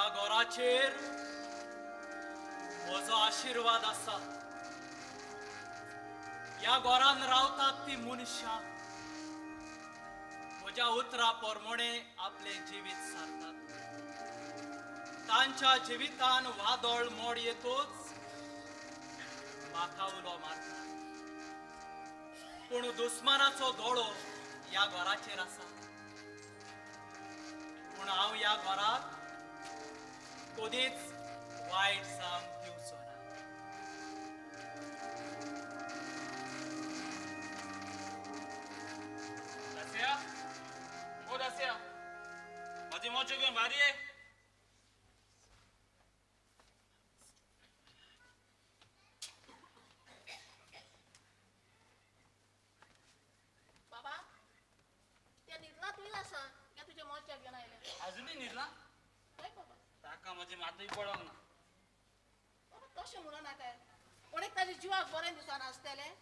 ह्या घराचेर म्हजो आशिर्वाद आसा. ह्या घरान रावतात ती मनशां म्हज्या उतरा प्रमाणे आपलें जिवीत सारतात. तांच्या जिवितान वादळ मोड येतूच म्हाका उलो मारता. पूण दुस्मानाचो दोळो ह्या घराचेर आसा. पूण हांव ह्या घराक कदीच वायट जावंक दिवचो ना. दासिया, ओ दासिया, म्हजी मोची घेवन भायर ये. बाबा, त्या न्हिदला तुवें आसा या तुज्या मोच्याक घेवन आयलें. अजुनूय न्हिदला? हय बाबा. ताका म्हजी मातूय पडोंक ना. बाबा तशें म्हणूं नाका. कोणेक ताज्या जिवाक बरें दिसना आसतलें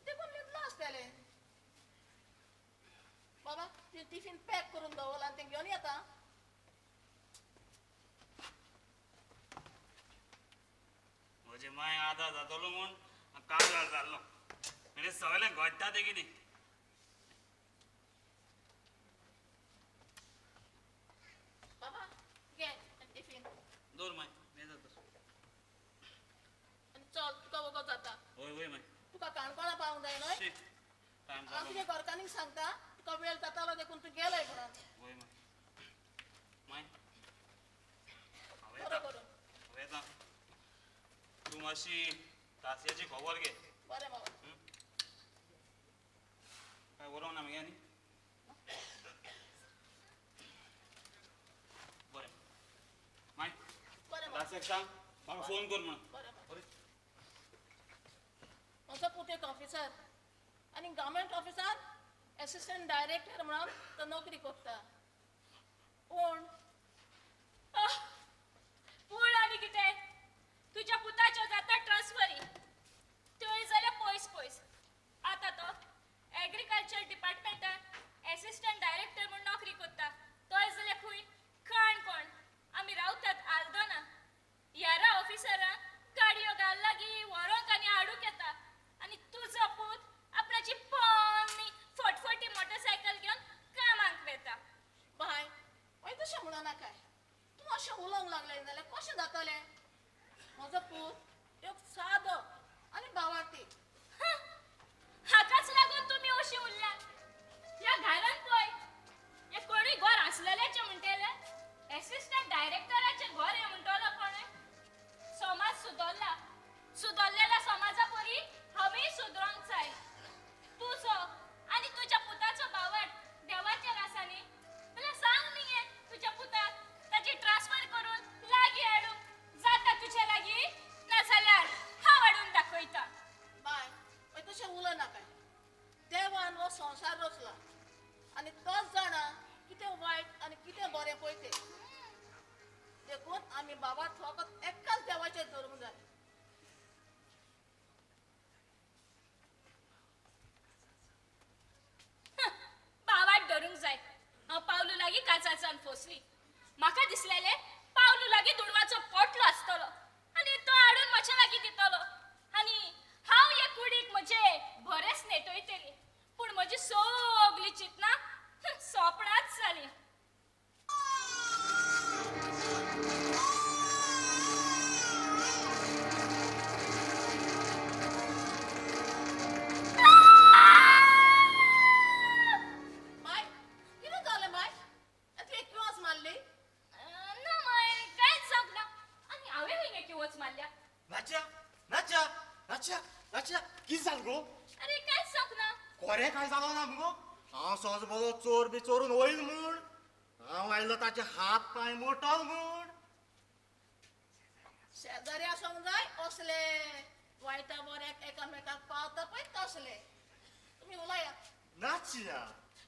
देखून न्हिदलो आसतलें. बाबा तुवें टिफीन पॅक करून दवरलां तें घेवन येता. म्हजे मांय आदार जातलो म्हूण कागाळ जाल्लो. म्हणजे सगळें घडटा तें कितें. बाबा घे टिफीन. दवर माय, मेजा दवर. आनी चल, तुका वगत जाता. वय वय माय. तुका काणकोणा पावंक जाय न्हय? शी, टायम हांव जालो. तुज्या घरकान्नीक सांगता तुका वेळ जातालो देखून तूं गेलय म्हणून. वय माय. माय, हांव बरो येता. करून. हांव येता. तूं मातशी तासयाची खबर घे. बरें बाबा. काय बरोवंक ना मगे आनी? बरें माय, बरें बाबा. दासयाक सांग म्हाका फोन कर म्हणून. बरें बाबा. बरें. म्हजो पूत एक ऑफिसर आनी गव्हर्मेंट ऑफिसार एसिस्टंट डायरेक्टर म्हणून तो नोकरी करता. पूण पूण आनी कितें, तुज्या पुताच्यो जाता ट्रान्सफरी, थंय जाल्यार पयस पयस. आतां तो एग्रीकल्चर डिपार्टमेंटान एसिस्टंट डायरेक्टर म्हूण नोकरी करता. तोय जाल्यार खंय काणकोण. आमी रावतात आल्दोना. ह्यारा ऑफिसरांक गाडयो घाल लागीं व्हरोंक आनी हाडूंक येता. आनी तुजो पूत आपणाची पोन्नी फटफटी मोटरसायकल घेवन कामाक वेता. बाय, हय तशें म्हणू नाकाय. तूं अशें उलोवंक लागलें जाल्यार कशें जातलें? म्हजो पूत एक सादो आनी भावार्थी. हाकाच लागून तुमी अशी उरल्यात. ह्या घरान पळय, हे कोणूय घर आसलेल्याचें म्हणटेलें, एसिस्टंट डायरेक्टराचें घर हें म्हणटलो कोणूय. समाज सुदरला. सुदरलेल्या समाजा परी हांवें सुदरोंक जाय. तुजो आनी तुज्या पुताचो भावार्थ देवाचेर आसा न्ही, जाल्यार सांग न्ही तुज्या पुताक ताची ट्रान्सफर करून लागीं हाडूंक जाता तुज्या लागीं, नाजाल्यार हांव हाडून दाखयता. बाय, हय तशें उलोवं नाकाय. देवान हो संवसार रचला आनी तोच जाणा कितें वायट आनी कितें बरें पळय तें. देखून आमी बाबा फकत एकाच देवाचेर धरूंक जाय. भावार्थ धरूंक जाय. हांव पावलू लागीं काचाचान फोसली. म्हाका दिसलेलें पावलू लागीं दुडवाचो पोटलो आसतलो आनी तो हाडून म्हज्या लागीं दितलो आनी हांव हे कुडीक म्हजे बरेंच नेटयतली. पूण म्हजी सगळीं चिंतनां सोपणांच जालीं. माय, कितें जालें माय? तुवें किंवाच मारली? ना माय, कांयच जावंक ना. आनी हांवें खंय किंवच मारल्या? नाच्या नाच्या नाच्या नाच्या, कितें जालें गो? अरे कांयच जावंक ना. कोरें कांय जालो ना मुगो? हांव सोज बरो चोर बी चोरून वयल म्हूण हांव आयलो ताचे हात पांय मोडटलो म्हूण. शेजारी आसूंक जाय असले वायटा बऱ्याक एकामेकाक पावता पळय तसले. तुमी उलयात. नाच्या,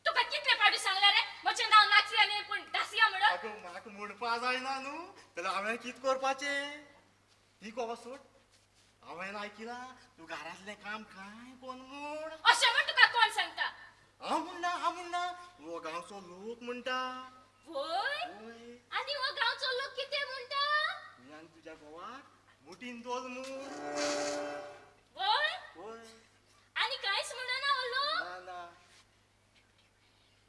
तुका कितले फावटी सांगलें रे म्हजें नांव नाचिया न्ही पूण दासिया म्हणून? अगो म्हाका म्हणपा जायना न्हू, जाल्यार हांवें कितें करपाचें? ती खबर सोड. हांवें आयकिलां तूं घरांतलें काम कांय कोन म्हूण. अशें म्हूण तुका कोण सांगता? हांव म्हणना, हांव म्हणना, हो गांवचो लोक म्हणटा. वय? वय. आनी हो गांवचो लोक कितें म्हणटा? मुठीन दोल म्हूण. वय? वय. आनी कांयच म्हणना हो लोक? ना ना.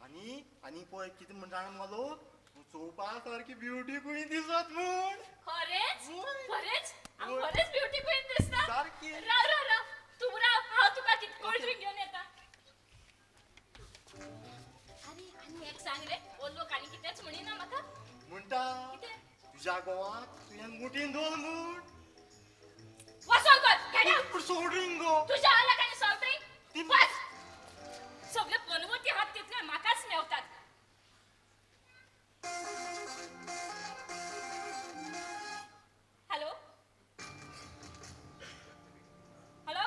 आनी आनी पळय कितें म्हण जाणा मगो लोक, तूं चोवपा सारकी ब्युटी क्वीन दिसत म्हूण. खरेंच? वय. खरेंच हांव वय. खरेंच ब्युटी क्वीन दिसता? सारकी. राव राव राव, तूं राव, हांव तुका कितें कोल्ड ड्रिंक घेवन येता. आनी आनी एक सांग रे, हो लोक आनी कितेंच म्हणिना म्हाका? म्हणटा कितें? तुज्या घोवाक तुवें मुठीन दोल म्हूण. वचोन कर, गेट आउट. पूण सॉफ्ट ड्रिंक गो. तुज्या आलाक आनी सॉफ्ट ड्रिंक? ती- बस, सगळे पनवती हात तितले म्हाकाच मेवतात. Hello hello,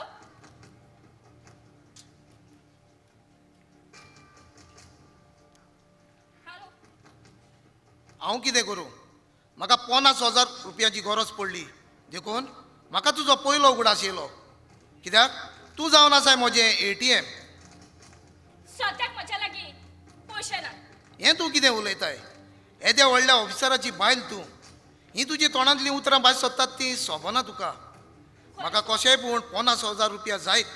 hello. हांव कितें करूं? म्हाका 50,000 रुपयाची गरज पडली देखून म्हाका तुजो पयलो उगडास येयलो, कित्याक तूं जावन आसाय म्हजें ATM. सद्याक म्हज्या लागीं पयशे ना. हें तूं कितें उलयताय? येद्या व्हडल्या ऑफिसराची बायल तूं, हीं तुजी तोंडांतलीं उतरां भायर सोदतात तीं सोबना तुका. म्हाका कशेंय पूण 50,000 रुपया जायत.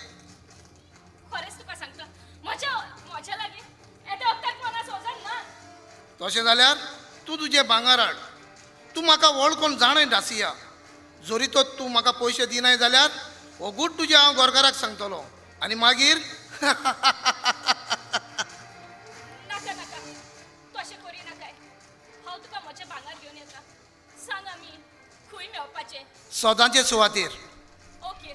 खरेंच तुका सांगता, म्हज्या म्हज्या लागीं येद्या वखदाक 50,000 ना. तशें जाल्यार तूं तुजें भांगर हाड. तूं म्हाका वळखून जाणय डासिया, जरी तर तूं म्हाका पयशे दिनाय जाल्यार ओगूट तुजें हांव गोरकाराक सांगतलो आनी मागीर नाका नाका, तशें करी नाकाय. हांव तुका म्हजें भांगर घेवन येता. सांग आमी खंय मेळपाचें? सदांचे सुवातेर. ओके.